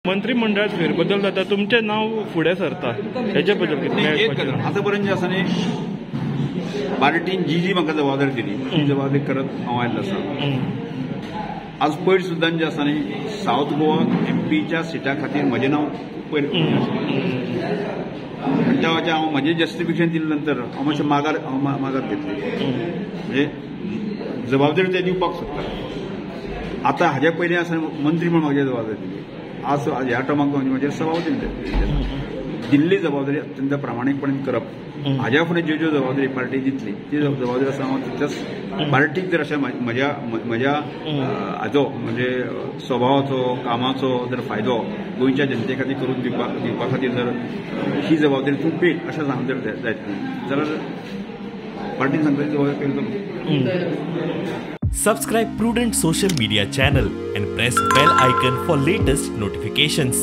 मंत्रिमंडळात फेरबदल जाता, तुमचें नांव फुडें सरता, हेजे बद्दल कितें? एक गजाल, आतां पर्यंत जे आसा न्ही, पार्टीन जी जी म्हाका जबाबदारी दिली ती जबाबदारी करत हांव आयिल्लो आसा. आज पयर सुद्दां जे आसा न्ही, सावथ गोवा एमपीच्या सिटा खातीर म्हजें नांव पयर आनी त्या वेळाचेर हांव म्हजें जस्टिफिकेशन दिले नंतर हांव मातशें मागार, हांव मागार घेतली, म्हणजे जबाबदारी ते दिवपाक सोदता. आतां हाजे पयलीं आसा मंत्री म्हूण म्हाका जबाबदारी दिली, आज ह्या टर्माक म्हजेर सभापती दिल्ली जबाबदारी अत्यंत प्रामाणीकपणान करप. हाज्या फुडें ज्यो ज्यो जबाबदारी पार्टी दितली ती जबाबदारी आसा हांव तितल्याच पार्टीक जर अशें म्हज्या म्हज्या हाजो म्हणजे स्वभावाचो कामाचो जर फायदो गोंयच्या जनते खातीर करून दिवपा खातीर जर ही जबाबदारी तूं पेल अशें सांगून जर जायत जाल्यार पार्टीन सांगता ती जबाबदारी पेलतलो. Subscribe Prudent Social Media channel and press bell icon for latest notifications.